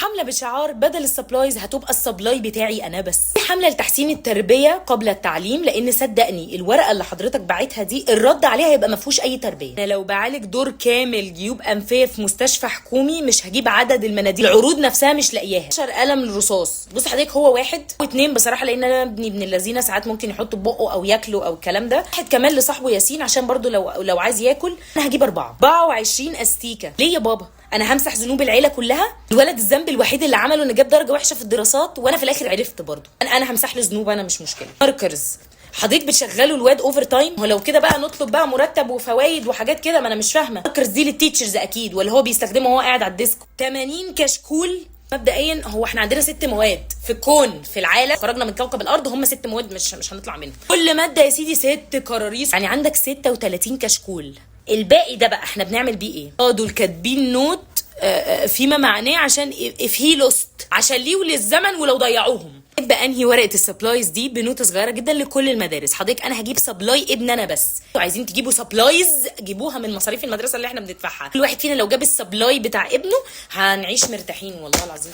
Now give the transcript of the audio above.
حمله بشعار بدل ال supplies هتبقى ال supply بتاعي انا بس. في حمله لتحسين التربية قبل التعليم، لان صدقني الورقة اللي حضرتك باعتها دي الرد عليها هيبقى ما فيهوش اي تربيه. انا لو بعالج دور كامل جيوب انفيه في مستشفى حكومي مش هجيب عدد المناديل، العروض نفسها مش لاقياها. 10 قلم الرصاص، بص حضرتك هو واحد واثنين بصراحه، لان انا ابني ابن اللذينه ساعات ممكن يحط بقه او ياكله او الكلام ده. واحد كمان لصاحبه ياسين عشان برضو لو عايز ياكل. انا هجيب 24 استيكه. ليه يا بابا؟ انا همسح ذنوب العيلة كلها؟ الولد الذنب الوحيد اللي عمله انه جاب درجه وحشة في الدراسات، وانا في الاخر عرفت برضو. انا همسح له ذنوب، انا مش مشكلة. markers، حضرتك بتشغلوا الواد overtime؟ هو لو كده بقى نطلب بقى مرتب وفوايد وحاجات كده، ما انا مش فاهمه. markers دي لل teachers اكيد، ولا هو بيستخدمه وهو قاعد على ال desk؟ 80 كشكول. مبدئيا هو احنا عندنا 6 مواد في الكون، في العالم، خرجنا من كوكب الارض هم 6 مواد مش هنطلع منهم. كل مادة يا سيدي 6 كراريس، يعني عندك 36 كشكول. الباقي ده بقى احنا بنعمل بيه ايه؟ دول كاتبين note فيما معناه عشان if he lost، عشان ليه وللزمن ولو ضيعوهم. بقى انهي ورقة ال supplies دي بنوته صغيرة جدا لكل المدارس. حضرتك انا هجيب supply ابن انا بس، انتوا عايزين تجيبوا supplies جيبوها من مصاريف المدرسة اللي احنا بندفعها. كل واحد فينا لو جاب ال supply بتاع ابنه هنعيش مرتاحين والله العظيم.